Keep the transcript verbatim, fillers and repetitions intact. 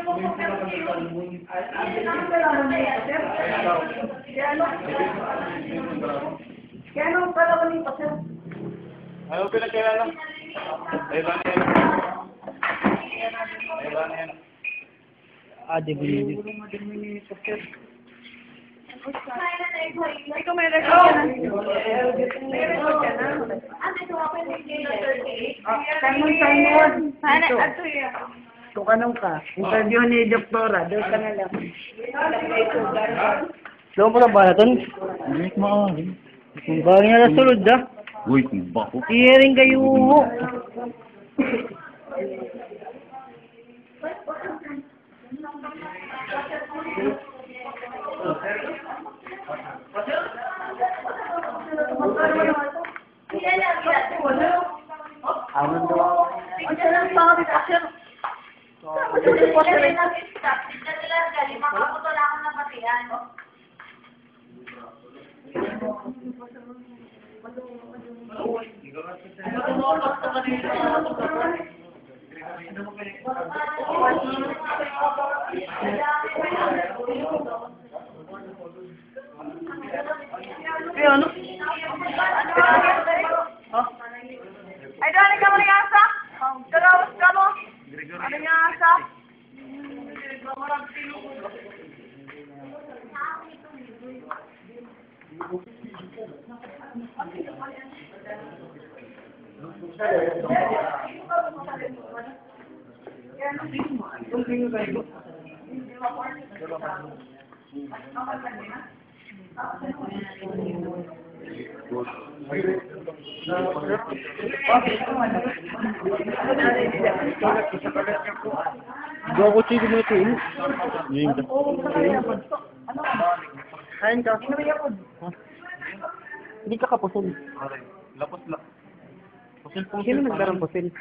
Kaya anong kalaban ni Pastor? Ano pinagkailan? Ay, ba niya? Ay, ba niya? Ah, di ba yun? Ikaw may record ka na. May record ka na. Simon, Simon. Sana, ato yan. Kung anong ka, interview ni Doktora, doon ka na lang. Doon ko na ba natin? Hindi ko maaari. Kung ba niya na sulod, ah? Uy, kung bako. Iring kayo. Ay, ano? Ay, dali ka, Mariasa. Tarawas ka mo. Mariasa. Gawa ko, sige mo ito, eh. Ngayon ka. Kain ka. Ha? Hindi ka kapusin. Lapos lang. Pusil-pusil. Sino nagdarang pusil?